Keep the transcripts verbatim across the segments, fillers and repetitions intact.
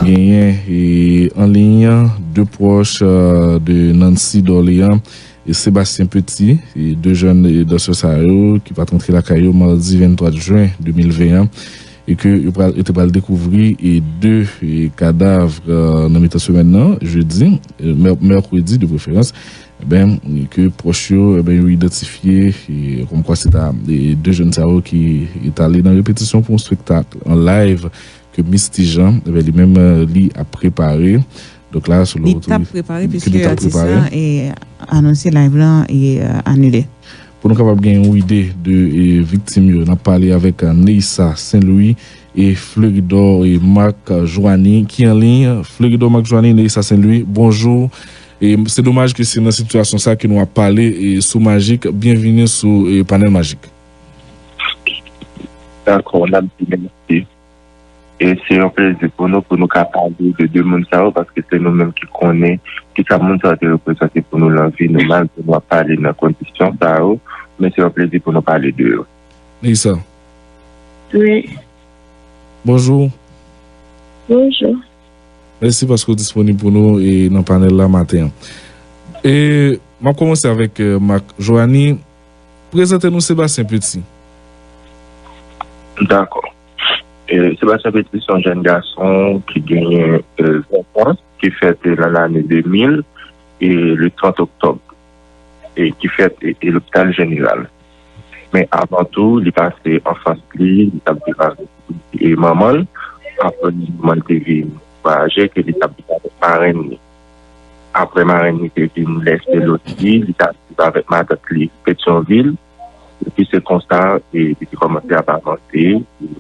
Genyen e, an liy de pwòch e, de Nancy Dorléan e Sébastien Petit, e de jèn e, dansè sa yo ki pa t rantre lakay yo madi venntwa jen de mil ven an, e ke yo pral, yo te pral dekouvri e de e, kadav e, nan mitan semèn nan, jedi, e, mè- mèkredi de preferans. Eben, ke pwòch yo, eben, yo idantifye e, kòmkwa se ta e, de jèn sa yo ki e, t ale nan repetisyon pou yon spektak an live ke Misty Jean, eben, li menm e, li ap prepare. Donk la, sou le Li t ap retour, prepare ke piske li t ap atis prepare. Lan e, anonse live lan e e, anile. Pou nou kapab gen yon ide de e, viktim yo, n ap pale avèk e, Neissa Saint Louis e Fleuridor e Marc Joanny ki an liy. Fleuridor, Marc Joanny, Neissa Saint Louis, bonjou. E se domaj ke se nan sitiyasyon sa ke nou ap pale e, sou Majik. Byenvini sou e, panèl Majik. Dakò, n ap di mèsi. E se yon plezi pou nou, pou nou ka pale de de moun sa yo, paske se nou menm ki konnen ki sa moun sa yo te reprezante pou nou nan vi nou, malgre nou ap pale nan kondisyon sa yo, men se yon plezi pou nou pale de yo. Neissa. Wi. Bonjou. Bonjou. Mèsi paske w disponib pou nou e nan panèl la maten an. E m ap kòmanse avèk e, Marc Joanny. Prezante nou Sébastien Petit. Dakò. E, Sébastien Petit se yon jèn gason ki genyen e, ven an, ki fèt e, nan lane de mil, e le trant oktòb, e ki fèt e, e lopital jeneral. Men avan tou, li pase anfans li, li t ap viv avèk e, manman l. Apre, manman l te vin vwayaje, ke li t ap viv avèk marenn li. Apre, marenn li te vin lèse loti, li t ap viv avèk matant li Petyonvil. Epi se konsa, e, li te kòmanse ap avanse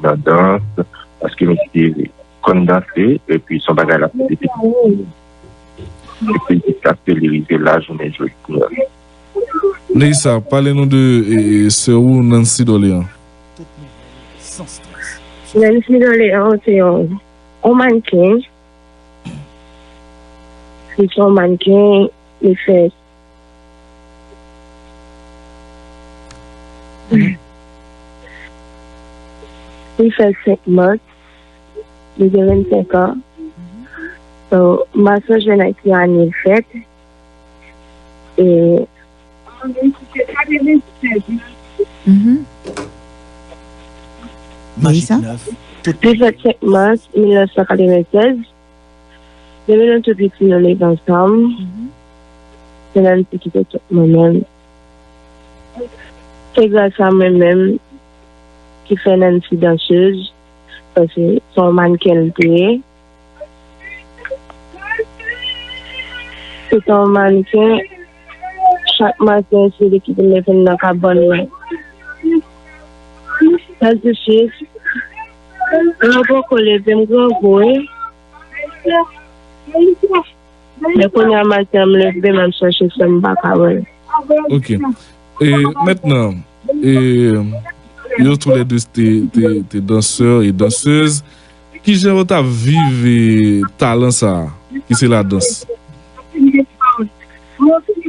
nan dans, paske misye konn danse, epi se yon bagay l ap fè depi piti. Epi jiskaske li rive la jounen jodi a. Neissa, pale nou de e, e, sè ou, Nancy Dorléan. Nancy Dorléan se yon, yon mannken. Li se yon mannken, li fè, li fè senk mas, li gen vennsenk an. So, mas lan jwenn ak yon ane l fèt. E Mhm. Li fèt senk mas mil nèf san katrevennsèz. Depi nou tou piti, nou leve ansanm. Mhm. Se Nancy ki te fè mwen menm. Se gras a mwen menm ki fè Nancy dansez, paske se yon mannken l te ye. Se te yon mannken, chak maten, se li ki te leve m nan kabann mwen. Sa difisil. Lè w poko leve m grangou, wi. Men kounye a maten an, m leve, m ap chèche sè m, m pa ka wè l. Ok. E mentnan, e, yo toulède te, te, te dansè e dansez. Kijan yo t ap viv e talan sa a, ki se ladans?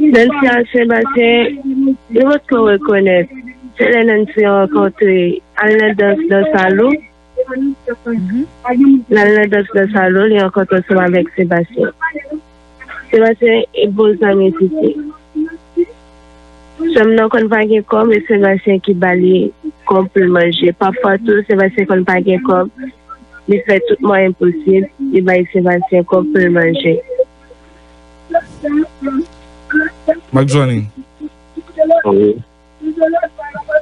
Nancy ak Sébastien, yo potko rekonèt. Se lè Nancy rankontre al nan dans nan salon. Mhm. L al nan dans nan salon, li rankontre ansanm avèk Sébastien. Sébastien e bon zanmi Titi. Sè m nan konn pa gen kòb, e Sébastien ki ba li kòb pou l manje. Pafwa tou, Sébastien konn pa gen kòb, li fè tout mwayen posib, li bay Sébastien kòb pou l manje. Marc Joanny. Wi.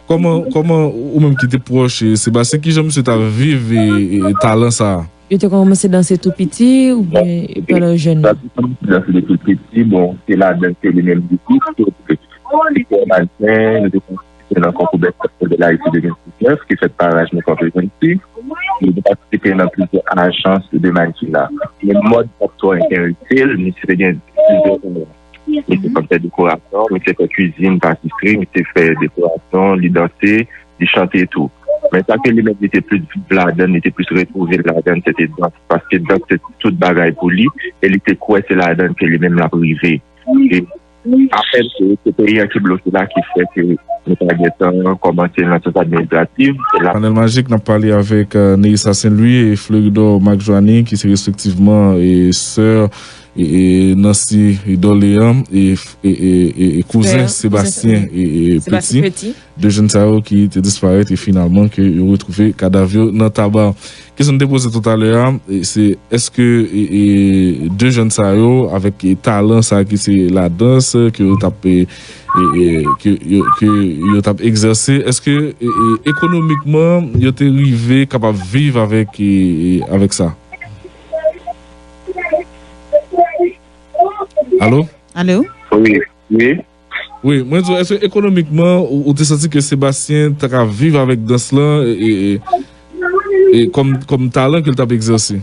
Kòman, kòman ou menm ki te pwòch e Sébastien, kijan misye t ap viv e, e, e talan sa a? Yo te kòmanse danse tou piti oubyen pandan yo jèn? Sa te kòmanse danse depi piti, bon, se ladans ke li menm li te fè. Li te yon mannken, li te patisipe nan konkou Best of Model Haiti de mil diznèf, ki fèt pa Rajmi Corporate. Li te patisipe nan plizyè ajans de mannken la. Men mòd pa t twò enterese l, misye te gen plizyè talè. Misye konn fè dekorasyon, misye fè kwizin, patisri, misye fè dekorasyon, li danse, li chante tou. Men sa ke li menm li te plis viv ladann, li te plis retwouve l ladann, se te dans. Paske dans se tout bagay pou li, e li te kwè se ladann ke li menm l ap rive. E Apèl ke se peyi an ki bloke la ki fè ke nou pa gentan kòmanse nan sans administratif. Se la. Panèl Majik, n ap pale avèk euh, Neissa Saint Louis e Fleuridor Marc Joanny, ki se respektivman e sè e, e Nancy Dorléan e, e, e, e, e kouzen Frè, kouzen Sébastien e, e Sébastien Petit. Petit. De jèn sa yo ki te disparèt e finalman ke yo retwouve kadav yo nan Taba. Kesyon n te poze toutalè a, e, se èske e, e, de jèn sa yo, avèk e, talan sa ki se ladans, ke yo t ap e, e, e, ke, yo, ke yo t ap egzèse, èske e, e, ekonomikman yo te rive kapab viv avèk e, e, avèk sa? Alo? Alo? Wi, wi. Wi, mwen di w, èske ekonomikman ou, ou te santi ke Sebastien ta ka viv avèk dans lan e, e, e, e kòm, kòm talan ke l t ap egzèse?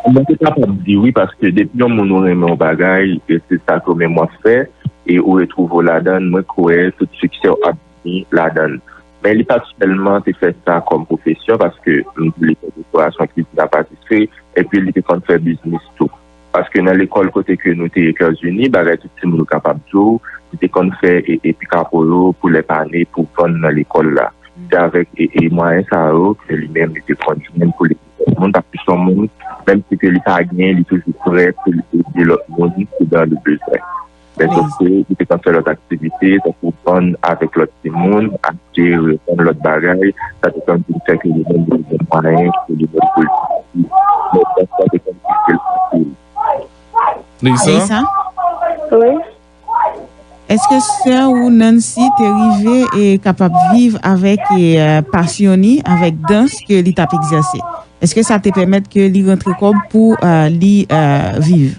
Mwen te kapab di wi, paske depi yon moun ou renmen yon bagay, e se sa ke ou menm w ap fè, e ou retwouve w ladan l, mwen kwè tout siksè w ap vini ladan l. Men li pa t sèlman te fè sa kòm pwofesyon, paske m di li fè dekorasyon kizin a patisri, epi li te konn fè biznis tou. Paske nan lekòl kote ke nou te Etazini, bagay tout timoun yo kapab di w, li te konn fè e, e pikapo yo pou lè pane, pou vann nan lekòl la. Se avèk e, e mwayen sa yo ke li menm li te konn jwenn pou li ede lòt moun, paske se yon moun, menm si ke li pa gen, li toujou prè pou li ede lòt moun si dan li bezwen. Men sòf ke li te konn fè lòt aktivite, tankou vann avèk lòt timoun, achte, revann lòt bagay, sa te konn vin fè ke li menm li te gen mwayen pou li menm pou li. Men sa te konn difisil anpil. Neissa? Neissa? Wi. Èske sè ou Nancy te rive e kapab viv avèk e, euh, pasyon ni, avèk dans ke li t ap egzèse? Èske sa te pèmèt ke li rantre kòb pou euh, li euh, viv?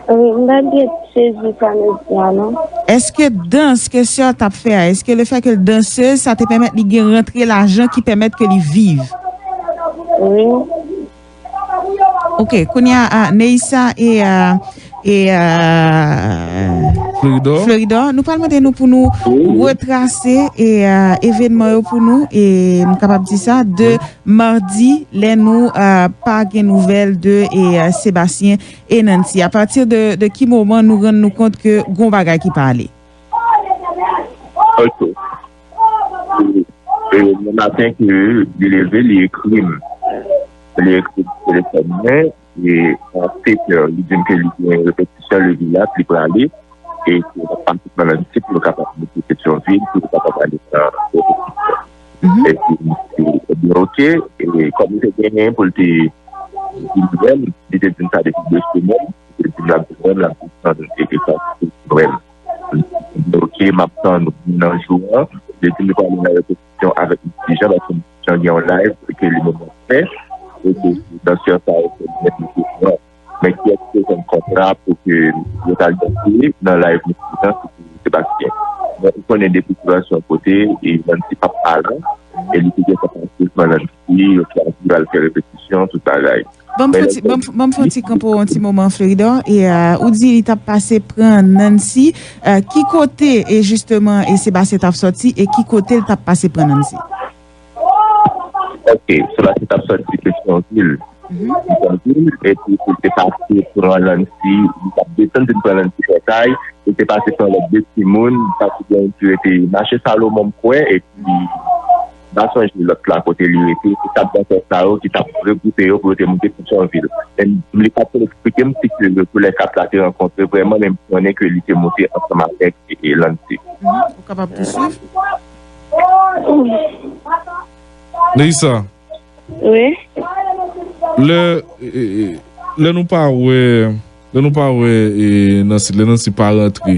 Wi, m pa byen sezi sa nou di a non. Èske dans ke sè t ap fè a, èske le fè ke l dansez, sa te pèmèt li gen rantre lajan ki pèmèt ke li viv? Wi. Ok, kounye a, a, Neissa e, a, e a, Floridor. Floridor, nou pral mande nou pou nou retrase e, a, evenman yo pou nou, e m kapab di sa, de madi, lè nou a, pa gen nouvèl de e, a, Sébastien e Nancy. A pati de, de ki moman nou rann nou kont ke gon bagay ki pa ale? Ok. E, e, nan maten ke li leve, li ekri m. Li ekri m sou telefòn mwen, e a sèt è, li di m ke li gen repetisyon lendi la, li prale, e ke l ap pase pran Nancy pou yo kapab monte Petyonvil, pou yo kapab ale nan repetisyon. Mhm. Epi m di, ebyen, ok, e kòm li te genyen pou l te vin wè m, li te di m sa depi de semèn, li te di m l ap vin wè m, l ap vin tann, e, e sa, pou l vin wè m. Ok, m ap tann ou nan jou an. Li di m li prale nan repetisyon avèk Miss Tijan, paske Miss Tijan gen yon live ke li menm ap fè. E ke dansè sa yo, se li menm ki te pran. Men kiyès ki te jwenn kontra pou ke yo t al danse nan live Miss Tijan, se te Sebastien. Men ou konnen depi sitiyasyon kote, e Nancy p ap pa la, e li te gentan pase pran Nancy, yo chwazi al fè repetisyon, tout bagay. Ban m fè ti, ban m, ban m fè yon ti kanpo yon ti moman, Floridor. E, euh, ou di li t ap pase pran Nancy. Euh, ki kote, e jisteman, e Sebastien t ap sòti, e ki kote l t ap pase pran Nancy? Ok, Sebastien t ap sòti Petyonvil. Mhm. Petyonvil, epi pou l te pase pran Nancy, li t ap desann vin pran Nancy Pòtay, li te pase pran lòt de timoun, pase gen yon ti rete mache Salomon, m kwè, epi m pa sonje lòt la kote li rete, se kat dansè sa yo ki t ap regwoupe yo pou yo te monte Petyonvil. Men li pa t konn eksplike m si ke yo toulèkat la te rankontre vrèman, men m konnen ke li te monte ansanm avèk e, e Lancy. Mhm. Ou kapab pousuiv? Neissa. Wi. Lè, e, e, lè nou pa wè, lè nou pa wè, e, Nancy, lè Nancy pa rantre,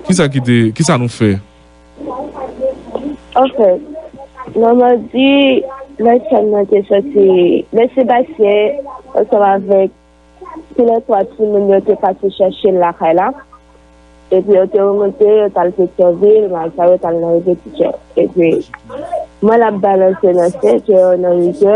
kisa ki te, kisa nou fè? Anfèt, manman di, lè sè m nan te sòti, lè Sebastien, ansanm avèk toulètwa timoun yo te pase chèche l lakay la. Epi yo te remonte, yo t al Petyonvil, malsa yo t al nan repetisyon. Epi mwen l ap balanse nan senk è, nan uit è,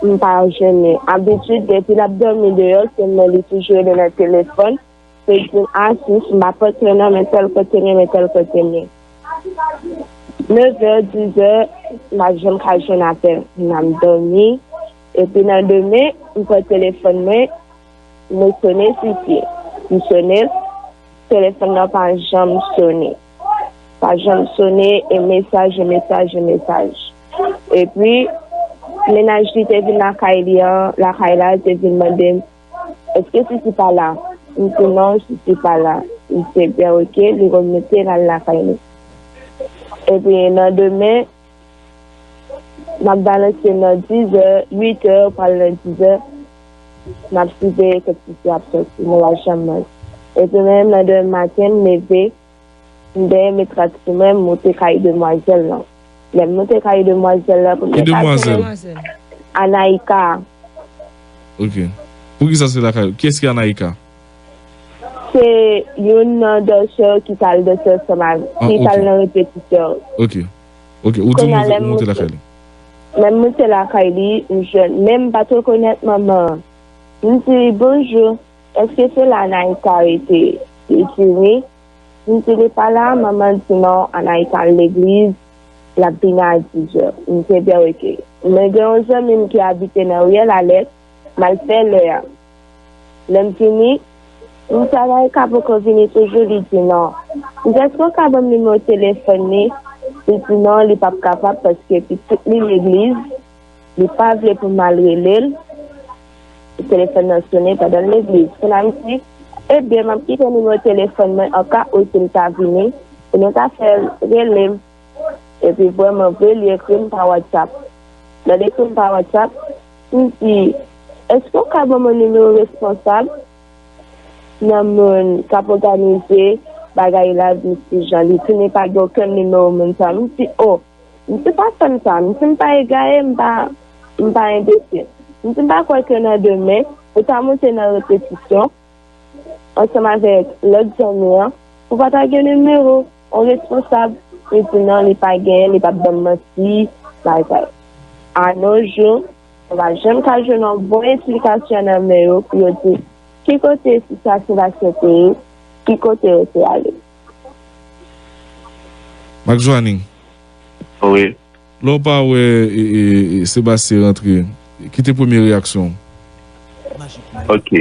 m pa jwenn li. Abitid, depi l ap dòmi deyò, se mwen li toujou rele nan telefòn. Pou l di m, "A, sis, m pa pote w non, men tèl kote m ye, men tèl kote m ye." Nevè, dizè, m pa janm ka jwenn apèl. M ap dòmi. Epi nan demen, m pran telefòn mwen, mwen sone Sisi. M sone, telefòn nan pa janm sone. Pa janm sone, e mesaj, e mesaj, e mesaj. Epi, mennaj li te vin lakay li an, lakay la, li te vin mande m, èske Sisi pa la? M di non, Sisi pa la. Li te byen oke, li remonte l al lakay li. Epi, nan demen, m ap balanse nan dizè, uitè, pral nan dizè, m ap siveye kèk Sisi ap sòti, mwen pa janm manje. Epi menm nan demen maten, m leve, m benyen, met rad sou mwen, m moute kay demwazèl lan. Lè m moute kay demwazèl lan, pou m Ki te pase demwazèl? Anaika. Ok. Poukisa se lakay? Kiyès ki Anaika? Se youn nan dansè ki t al danse ansanm avè, Ah, ki t al ok. Nan repetisyon. Ok. Ok. Ou di Kounye a, nou lè m moute moute, lakay li. Lè m moute lakay li, m jwenn, men m pa t rekonèt manman an. M di, bonjou, èske se la Anaïka rete? Li di wi. M di, li pa la? Manman di non, Anaïka al legliz, l ap vini a dizè. M di, ebyen, oke. Mwen gen yon zanmi m ki abite nan riyèl Alèt, m al fè lè a. Lè m vini, m di, Anaïka poko vini toujou? Li di non. M di, èske w ka ban m nimewo telefòn li? Li di non, li p ap kapab paske pitit li legliz, li pa vle pou m al rele l. Telefòn nan sone pandan l legliz. Kounye a m di, ebyen, m ap kite nimewo telefòn mwen, an ka ou si l ta vini, pou nou ta fè l rele m. Epi vrèman vre, li ekri m pa WhatsApp. Lè l ekri m pa WhatsApp, m di, èske w ka ban mwen nimewo responsab nan moun k ap òganize bagay la, Misyè Jan? Li di li pa gen okenn nimewo moun sa. M di, o, m di pa fè m sa. M di m pa egare, m pa, m pa enbesil. M di m pa kwè ke nan demen, ou ta moute nan repetisyon, ansanm avèk lòt zanmi an, ou pa ta gen nimewo yon responsab. Li di non, li pa genyen, li p ap ban m manti, bagay. A nos jours, ou pa janm ka jwenn yon bon esplikasyon nan men yo pou yo di ki kote Sisi ak Sebastien te ye, ki kote yo te ale. Mak Jwani. Wi. Lè w pa wè e, e, e, Sebastien rantre, ki te premye reyaksyon w? Ok.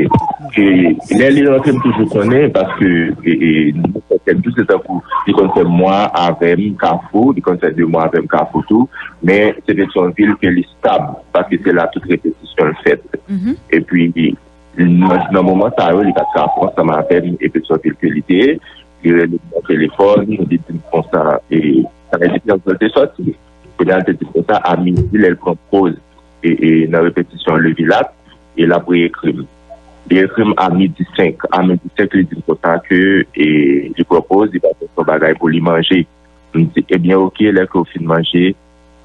E, lè li rantre, m toujou konnen, paske e, e, nou fè kèk jou, se tankou li konn fè mwa avè m Kafou, li konn fè de mwa avè m Kafou tou, men se te yon vil ke li stab, paske se la tout repetisyon l fèt. Epi, nan, nan moman sa yo, li pa t ka pran ansanm avè m, e se yon vil ke li te ye, li rele m nan telefòn, li di m konsa, e, sa vle di, lè l te sòti, kounye a, l te di m konsa, a midi, lè l pran poz, e, e, nan repetisyon Levilat, e l ap reyekri m. Li ekri m a midi senk. A midi senk, li di m konsa ke, e, li pran poz, li pral fè yon bagay pou li manje. M di, ebyen, oke, lè ke w fin manje,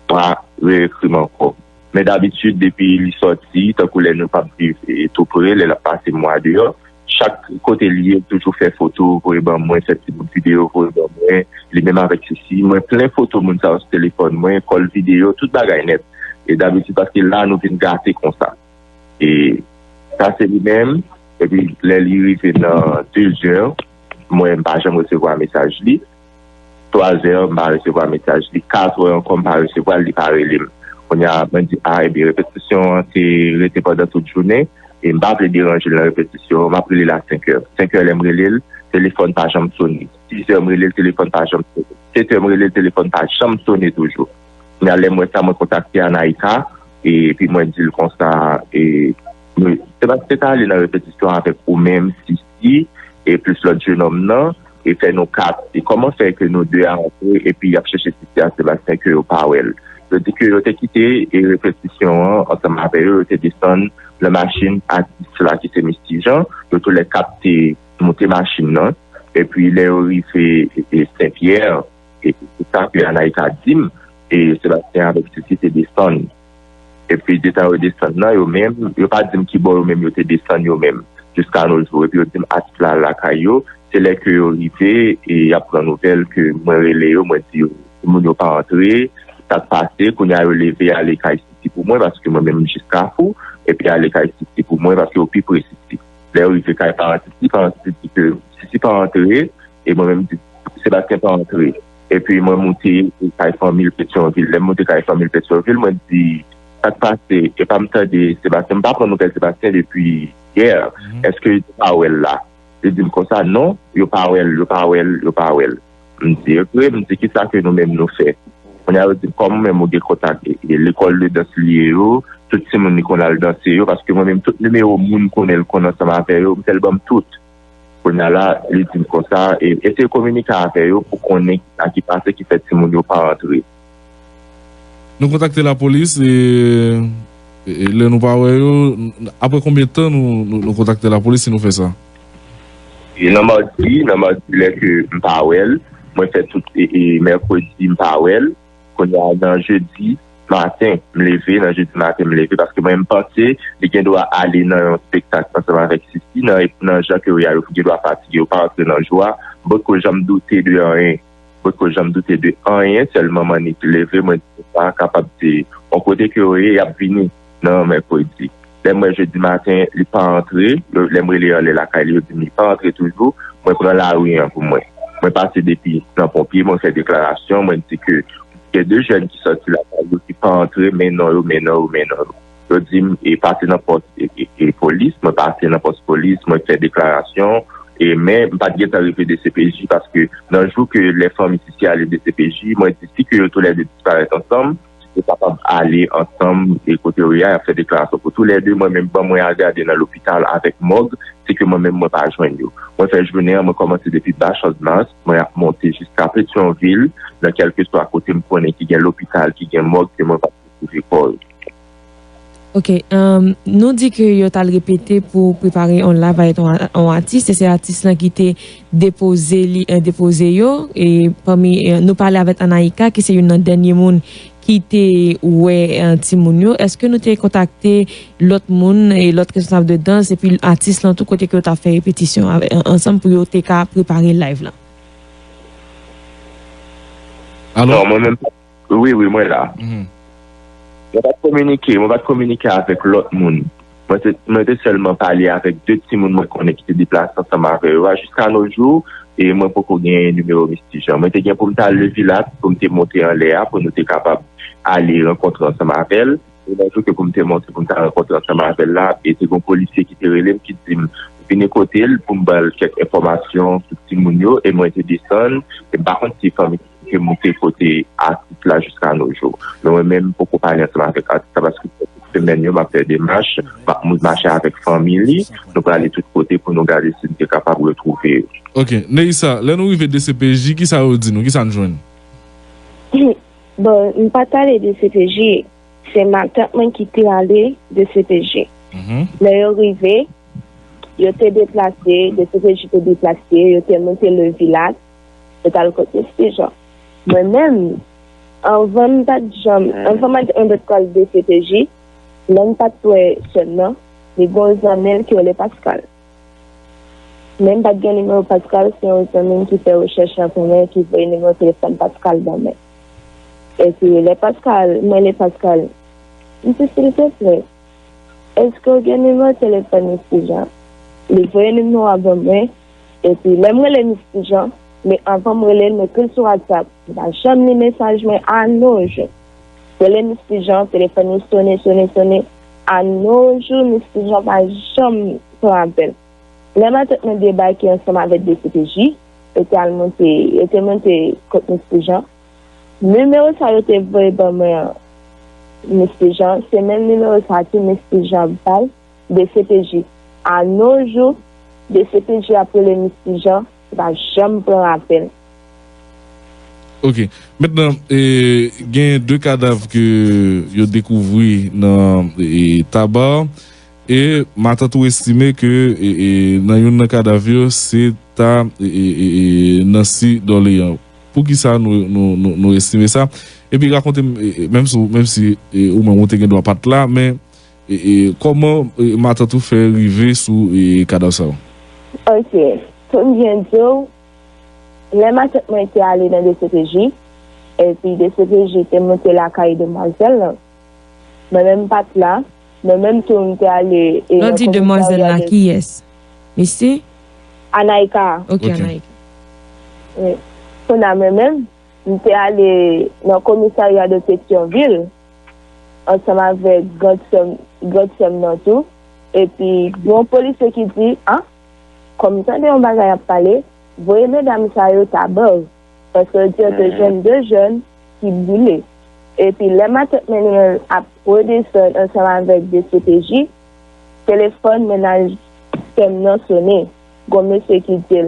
pa reyekri m ankò. Men dabitid, depi li sòti, tankou lè nou p ap viv, e, tou pre, lè l ap pase mwa deyò, chak kote li ye, l toujou fè foto, voye ban mwen, fè ti bout videyo, voye ban mwen, li menm avèk Sisi. Mwen plen foto moun sa yo sou telefòn mwen, kòl videyo, tout bagay nèt. E dabitid, paske la, nou vin gate konsa. E sa se li menm. Epi lè li rive nan dezè, mwen, m pa janm resevwa mesaj li. Twazè, m pa resevwa mesaj li. Katrè ankò, m pa resevwa l, li pa rele m. Kounye a, mwen di, a, ebyen, repetisyon an te rete pandan tout jounen, e m pa vle deranje l nan repetisyon an, m ap rele l a senkè. Senkè, lè m rele l, telefòn pa janm sone. Sizè, m rele l, telefòn pa janm sone. Setè, m rele l, telefòn pa janm sone toujou. Kounye a, lè m wè sa, mwen kontakte Anaïka, epi mwen di l konsa, e, mwen, se paske te ale nan repetisyon avèk ou menm, Sisi, e plis lòt jenòm nan, e fè nou kat. E kòman fè ke nou de a rantre, epi y ap chèche Sisi ak Sebastien ke yo pa wè l? Yo di ke yo te kite, e, repetisyon an ansanm avè yo, yo te desann nan machin atis la ki se Misty Jean, yo toulèkat te moute machin nan, epi lè yo rive, e, e, Sen Pyè, e, se sa ke Anaïka di m, e, Sebastien avèk Sisi te desann. Epi de tan yo desann nan, yo menm, yo pa di m ki bò yo menm yo te desann yo menm, jiska nos jours. Epi yo di m atis la al lakay yo, se lè ke yo rive, e y ap pran nouvèl ke mwen rele yo, mwen di yo, timoun yo pa antre, sa k pase, kounye a yo leve ale kay Sisi pou mwen, paske mwen menm m jis Kafou, epi ale kay Sisi pou mwen, paske yo pi pre Sisi. Lè yo rive kay paran Sisi, paran Sisi di ke Sisi pa antre, e mwen menm di, Sebastien pa antre. Epi mwen moute kay fanmi l Petyonvil. Lè m moute kay fanmi l Petyonvil, mwen di, sa k pase? Epa m tande Sebastien, m pa pran nouvèl Sebastien depi yè, èske yo pa wè l la? Li di m konsa, non, yo pa wè l, yo pa wè l, yo pa wè l. M di, ok, m di, kisa ke nou menm nou fè? Kounye a, yo di m, kòm ou menm ou gen kontak e, e lekòl de dans li ye yo, tout timoun li konn al danse yo, paske mwen menm, tout nimewo moun konnen l konn ansanm avè yo, m fè l ban m tout. Kounye a la, li di m konsa, e, eseye kominike avè yo pou konnen kisa ki pase ki fè timoun yo pa antre. Nou kontakte lapolis e, e lè nou pa wè yo, apre konbyen tan nou, nou, nou kontakte lapolis si nou fè sa? E nan madi, nan madi lè ke m pa wè l, mwen fè tout e, e mèkredi m pa wè l. Kounye a nan jedi maten m leve, nan jedi maten m leve paske mwen m panse li gen dwa ale nan yon espektak ansanm avèk Sisi nan, nan jan ke yo ye a, yo gen dwa fatige, yo pa antre nan jou a. M potko janm doute de anyen. Potko janm doute de anyen, sèlman m annik leve, mwen di sa kapab se yon kote ke yo ye, y ap vini nan mèkredi. Lè m wè jedi maten, li pa antre, yo, lè m rele anlè lakay li, yo di m li pa antre toujou, mwen pran lari an pou mwen. Mwen pase depi nan ponpye, mwen fè deklarasyon, mwen di ke gen de jèn ki sòti lakay yo ki pa antre, men non yo, men non yo, men non yo. Yo di m e pase nan pòs e, e, e polis, mwen pase nan pòs polis, mwen fè deklarasyon, e men m pa t gentan rive D C P J paske nan jou ke lè fanmi Sisi ale D C P J, mwen di si ke yo toulède disparèt ansanm, yo kapab ale ansanm e kote yo ye a, y ap fè deklarasyon pou toulède. Mwen menm, ban mwen al gade nan lopital avèk mòg, se ke mwen menm mwen pa jwenn yo. Mwen fè jounen an, mwen kòmanse depi Bachand Mars, mwen ap monte jiska Petyonvil, nan kèlkeswa kote m konnen ki gen lopital, ki gen mòg, ke mwen pa twouve kò yo. Ok, um, nou di ke yo t al repete pou prepare yon live avèk yon, yon atis, e se atis lan ki te depoze li, eh, depoze yo, e pami, eh, nou pale avèk Anaïka, ki se youn nan dènye moun ki te wè, eh, timoun yo. Èske nou te kontakte lòt moun e lòt responsab de dans epi atis lan tou kote ke yo t ap fè repetisyon avè, an- ansanm pou yo te ka prepare live lan? Alo? Non, mwen menm, wi, wi, mwen la. Mwen pa t kominike, mwen pa t kominike avèk lòt moun. Mwen te, mwen te sèlman pale avèk de timoun mwen konnen ki te deplase ansanm avè yo a jiska no jou, e mwen poko genyen nimewo Misti Jan. Mwen te gen pou m ta al Levilat, pou m te monte anlè a, pou nou te kapab ale rankontre ansanm avè l. E nan jou ke pou m te monte, pou m ta rankontre ansanm avè l la, e te gen yon polisye ki te rele m, ki di m vini kote l pou m ba l kèk enfòmasyon sou timoun yo, e mwen te desann, e m pa konn si fanmi ke moute kote atis la jiska no jou. Men mwen menm, m poko pale ansanm avèk atis la, paske se tout semèn yo, m ap fè demach, m ap mou- mache avèk fanmi li, nou prale tout kote pou nou gade si n te kapab retwouve yo. Ok. Neissa, lè nou rive D C P J, kisa yo di nou? Kisa n jwenn? Bon, m pa t ale D C P J, se matant mwen ki te ale D C P J. Lè yo rive, yo te deplase, D C P J te deplase, yo te moute Levilat, yo t al kot Misti Jan. Mwen menm, anvan m pa t janm, anvan matant mwen pa t pral D C P J, lè m pa t wè sè m nan, li gen yon zanmi l ki rele Pascal. Men m pa t gen nimewo Pascal, se yon zanmi m ki fè rechèch lan pou mwen, ki voye nimewo telefòn Pascal ban mwen. Epi lè Pascal, mwen rele Pascal, m di silteplè, èske w gen nimewo telefòn Misti Jan? Li voye nimewo a ban mwen, epi lè m rele Misti Jan, men anvan m rele l, m ekri l sou WhatsApp, li pa janm li mesaj mwen a no jou. Rele Misti Jan, telefòn li sone, sone, sone, a no jou, Misti Jan pa janm pran apèl. Lè matant mwen debake ansanm avèk D C P J, yo te al monte, yo te monte kot Misti Jan. Nimewo sa yo te voye ban mwen an, Misti Jan, se menm nimewo sa tou Misti Jan bay D C P J. A no jou, D C P J ap rele Misti Jan, li pa janm pran apèl. Ok. Mentnan, e, gen de kadav ke yo dekouvri nan e, Taba. E matant ou estime ke e, e, nan youn nan kadav yo, se ta e, e, e, e, Nancy Dorléan. Poukisa nou, nou, nou, nou estime sa? Epi rakonte m, e, e, menm si, menm si e, ou menm ou te gen dwa pa t la, men e, e, kòman e, matant ou fè rive sou e, kadav sa yo? Ok. Pou m byen di w, lè matant mwen te ale nan D C P J, epi D C P J te monte lakay demwazèl lan, mwen menm m pa t la, mwen menm tou m te ale e, Lè w di demwazèl la, kiyès? Misi? Anaïka. Ok, Anaïka. Wi. Kounye a mwen menm, m te ale nan komisarya de Petyonvil ansanm avèk grandsè m, grandsè m nan tou. Epi, gen yon polisye ki di, an, kòm m tande yon bagay ap pale, voye medam sa yo Tabor. Paske yo di yo te jwenn de jèn ki brile. Epi, lè matant Manuel ap redesann ansanm avèk D C P J, telefòn mennaj sè m nan sonnen. Gon mesye ki di l,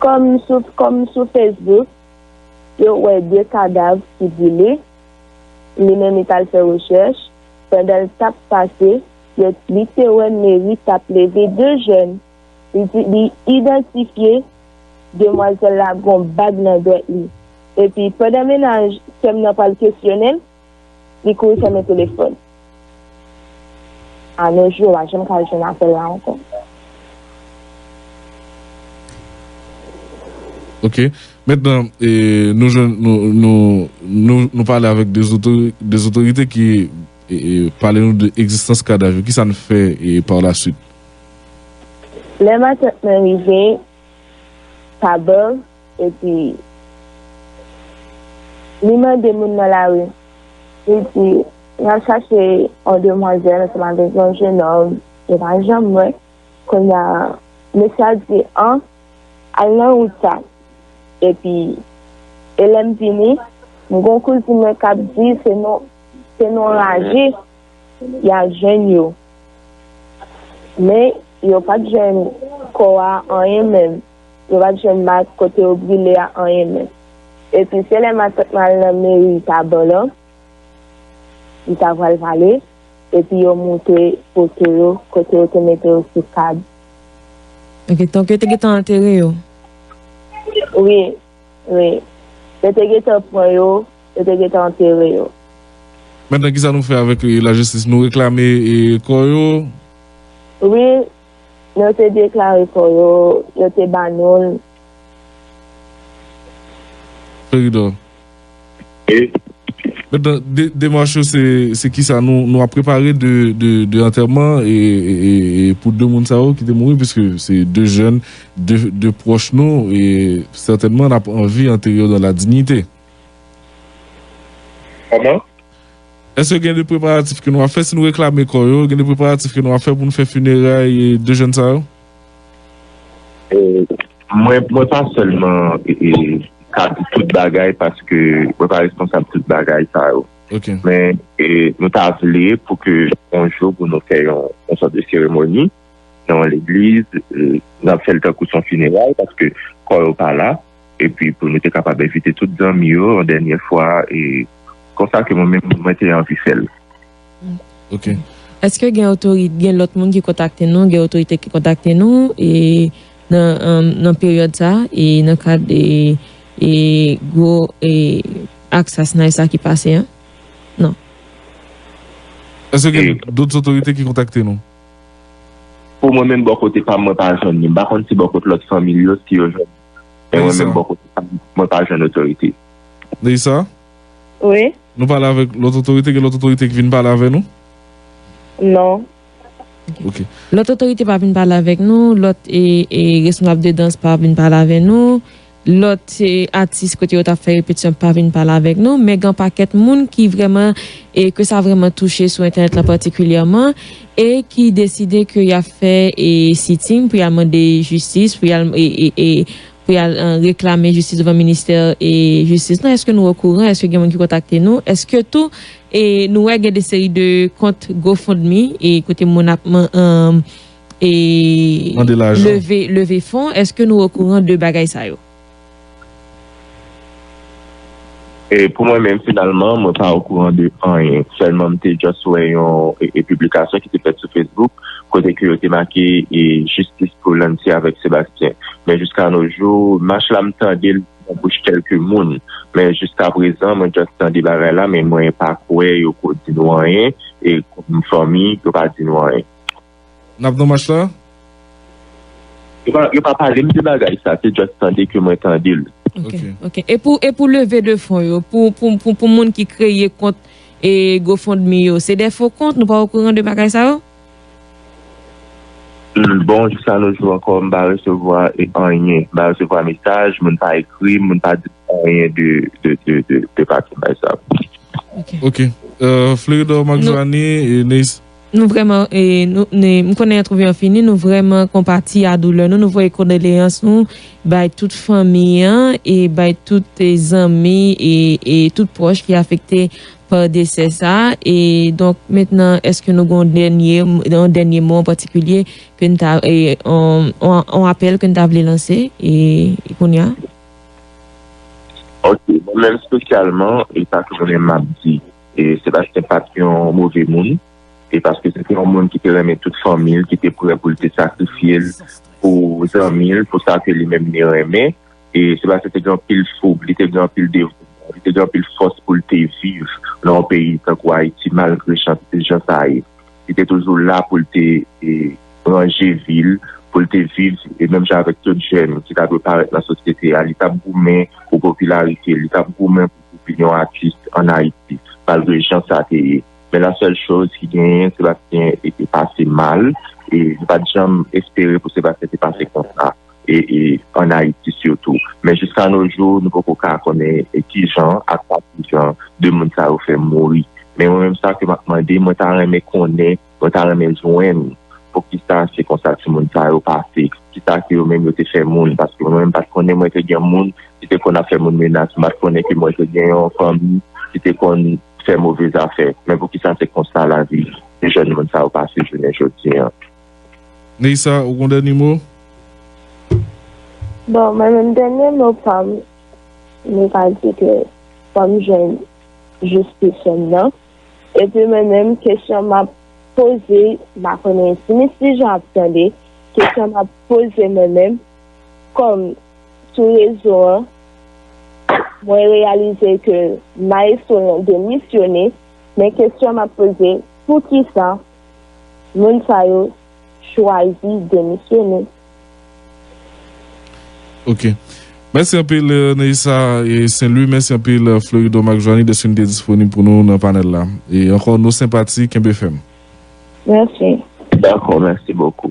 kòm sou, kòm sou Facebook, yo wè de kadav ki brile, li menm li t al fè rechèch, pandan l t ap pase, yo, li te wè meri t ap leve de jèn. Li di, li idantifye demwazèl la gon bag nan dwèt li. Epi, pandan mennaj sè m nan pral kesyone l, li kouri fèmen telefòn. Anojou, yo pa janm ka jwenn apèl la ankò. Ok. Mentnan, e, nou jwenn, nou, nou, nou, nou pale avèk de zotori-, de zotorite ki e, e, pale nou de egzistans kadav yo. Kisa n fè e, par la suite? Lè matant mwen rive, Tabor, epi li mande moun nan lari. Li di, n ap chache yon demwazèl ansanm avèk yon jenòm, yo pa janm wè. Kounye a, mesye a di, an, al nan wout sa. Epi, e lè m vini, m gon kouzin mwen k ap di se nan, se nan raje y al jwenn yo. Men, yo pa t jwenn kò a anyen menm. Yo pa t jwenn mak kote yo brile a anyen menm. Epi, se lè matant mwen al nan meri Tabor lan, li ta pral pale, epi yo moute foto yo kote yo te mete yo sou kad. Ok, tank yo te gentan antere yo? Wi, wi. Yo te gentan pran yo, yo te gentan antere yo. Mentnan, kisa nou fè avèk e, lajistis? Nou reklame e, kò yo? Wi, nou te deklare kò yo, yo te ba nou l. Fleridor. E Mentnan, de, demach yo, se, se kisa? Nou, nou ap prepare de, de, de antèman e, e, e, e pou de moun sa yo ki te mouri, piske se de jèn, de, de pwòch nou, e sètènman, n ap anvi antere yo dan la dinyite. Kòman? Èske gen de preparatif ke nou ap fè? Si nou reklame kò yo, gen de preparatif ke nou ap fè pou nou fè fineray e, de jèn sa yo? E, mwen, mwen pa sèlman e, e, ka di tout bagay paske mwen pa responsab tout bagay sa yo. Ok. Men e, nou ta vle pou ke yon jou pou nou fè yon, yon sòt de seremoni nan yon legliz, e, n ap fè l tankou se yon fineray paske kò yo pa la, epi pou nou te kapab envite tout zanmi yo yon dènye fwa, e konsa ke mwen menm mwen te anvi fè l. Ok. Èske gen otorite, gen lòt moun ki kontakte nou, gen otorite ki kontakte nou e nan, nan peryòd sa e nan kad e, e gwo e ak sasinay sa ki pase an? Non. Èske gen dòt otorite ki kontakte nou? Pou mwen menm bò kote pa m, mwen pa jwenn li. M pa konn si bò kote lòt fanmi l yo si yo jwenn. Men mwen menm bò kote pa m, mwen pa jwenn otorite. Neissa? Wi. Nou pale avèk lòt otorite, gen lòt otorite ki vin pale avè nou? Non. Ok. Lòt otorite pa vin pale avèk nou, lòt e, e, responsab de dans pa vin pale avè nou, lòt e, atis kote yo t ap fè repetisyon pa vin pale avèk nou, men gen pakèt moun ki vrèman e ke sa vrèman touche sou entènèt lan patikilyèman e ki deside ke y ap fè e, sitin pou y al mande jistis, pou y al e, e, e, pou y al e, reklame jistis devan ministè e, jistis lan. Èske nou okouran? Èske gen moun ki kontakte nou? Èske tou e, nou wè gen de seri de kont GoFundMe e kote moun ap man- e, Mande lajan. Leve, leve fon? Èske nou okouran de bagay sa yo? E pou mwen menm, finalman, mwen pa okouran de anyen. Sèlman, m te just wè yon e, e, piblikasyon ki te fèt sou Facebook, kote ke yo te make e, jistis pou Lancy avèk Sebastien. Men jiska no jou, mach la m tande l nan bouch kèlke moun. Men jiska prezan, mwen just tande bagay la, men mwen pa kwè yo ko di nou anyen, e kòm fanmi, yo pa di nou anyen. N ap nan mach la? Yo pa, yo pa pale m de bagay sa, se just tande ke mwen tande l. Ok, ok. E pou, e pou leve de fon yo, pou, pou, pou, pou moun ki kreye kont e GoFundMe yo, se de fo kont, nou pa okouran de bagay sa yo? Bon, jiska no jou ankò, m pa resevwa e, anyen. M pa resevwa mesaj, moun pa ekri m, moun pa di m anyen de, de, de, de, de pati bagay sa. Ok. Ok. Euh, Fleridor, Marc Joanny e Neissa. Nou vrèman, e, nou, ne, m konnen entèvyou an fini, nou vrèman konpati a doulè nou, nou voye kondoleyans nou bay tout fanmi an e bay tout, e, zanmi e, e tout pwòch ki afekte pa desè sa. E donk, mentnan, èske nou gen yon dènye, yon dènye mo an patikilye ke n ta, e, yon, yon, yon apèl ke n ta vle lanse, e, kounye a? Ok, mwen menm espesyalman, e sa ke mwen menm m ap di, e Sebastien pa t yon move moun, e paske se te yon moun ki te renmen tout fanmi l, ki te prè pou l te sakrifye l pou zanmi l, pou sa ke li menm li renmen. E Sebastien te gen anpil foug, li te gen anpil devouman, li te gen anpil fòs pou l te viv nan yon peyi tankou Ayiti, malgre chantite jan sa ye. Li te toujou la pou l te e, ranje vi l, pou l te viv, e menm jan avèk tout jèn ki ta dwe parèt nan sosyete a, li t ap goumen pou popilarite, li t ap goumen pou vin yon atis ann Ayiti, malgre jan sa te ye. Men la sèl choz ki genyen, Sebastien e, te pase mal, e nou pa t janm espere pou Sebastien te pase konsa, e, e ann Ayiti sitou. Men jiska no jou, nou poko ka konnen e kijan ak pa kijan de moun sa yo fè mouri. Men mwen menm sa ke m ap mande, mwen ta renmen konnen, mwen ta renmen jwenn poukisa se konsa timoun sa yo pase, kisa ke yo menm yo te fè moun, paske mwen menm m pa t konnen mwen te gen moun ki te konn ap fè moun menas, m pa t konnen ke mwen te gen yon fanmi ki te konn fè move zafè. Men poukisa se konsa lavi jèn moun sa yo pase jounen jodi an? Neissa, ou gon dènye mo? Bon, mwen menm dènye mo pa m, mwen ka di ke fò m jwenn jistis nan. Epi mwen menm, kesyon m ap poze, m pa konnen si Miss Tijan ap tande, kesyon m ap poze mwen menm, kòm sou rezo an, mwen reyalize ke Maestro lan demisyone, men kesyon m ap poze, poukisa moun sa yo chwazi demisyone? Ok. Mèsi anpil, Neissa e Saint Louis. Mèsi anpil, Florido Marc Joanny, dèske nou te disponib pou nou nan panèl la. E ankò, nou senpati, kenbe fèm. Mèsi. Dakò, mèsi bokou.